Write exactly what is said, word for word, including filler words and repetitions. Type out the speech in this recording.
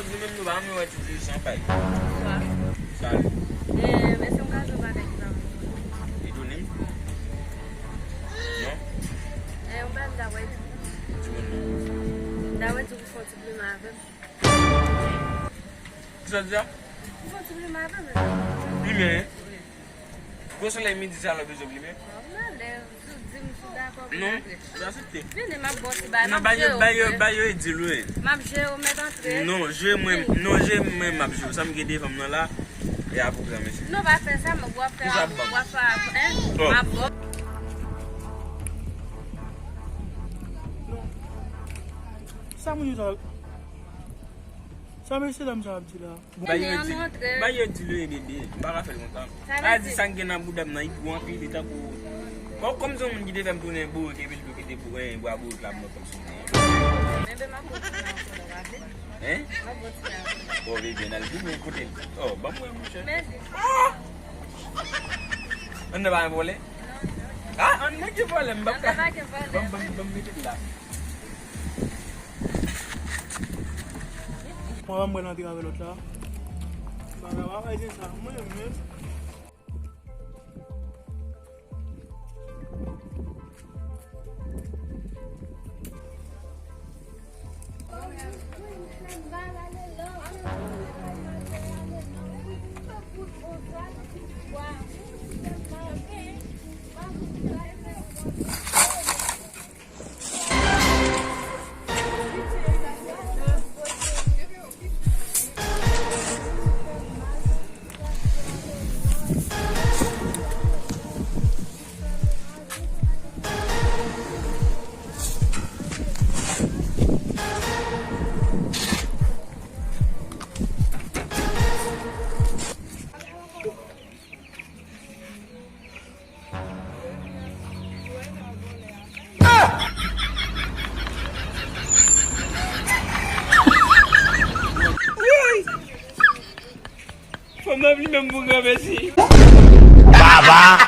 Nou menm nou pa renmen wè ti fi san pay. Bonswa. Salut. Eh, men se yon gason bagay ki pa bon. Li tounen m? Non? Eh, yon bagay m ta wè di. Di moun non. M ta wè di pou fè yon ti plimen avè m. Kisa w di a? Pou fè yon ti plimen avè m. Plimen? Gwo solèy midi sa la bezwen plimen? Bon, m alèz. Ou di m si w dakò, vin antre. Non, m aksepte. Vini, m ap ba w ti bagay. Non, m ap ba yo, jere w, ba yo, ba yo e di l, wi. M ap jere w, mèt antre. Non, jere mwen, non, jere mwen, m ap jere w. Sa m gen devan m nan la, e a pou gran mesye. Non, pa fè sa, men w ap fè, w ap fè, hein? M ap ba w. Sa moun yo sa, sa mesye dam sa ap di la? Ba yo di, ba yo di le bebe. M pa ka fè l konsa. A di sa k gen nan bouda m nan, li gwo anpil, li tankou. Bon, kòm se yon moun ki te fè m tounen bourik, epi l tou kite pou, eh, bwa bourik la, m nan kòm se yon. Bebe, m ap kontinye ankò, w ap vin? Hein? M ap kontinye ankò. Oh, bebe, n al vin, men kote l? Oh, ban m wè, monchè. Mèsi. Ah! Ann nan pa gen vòlè? Ah, ann nan gen vòlè, m p ap ka. Ann nan pa gen vòlè. Ban m, ban m, ban m mete l la. Mwen pa mwen antre avè lòt la. Bagay pa fè sa, mwen menm. Fanm nan vle menm pou granmesi. Baba!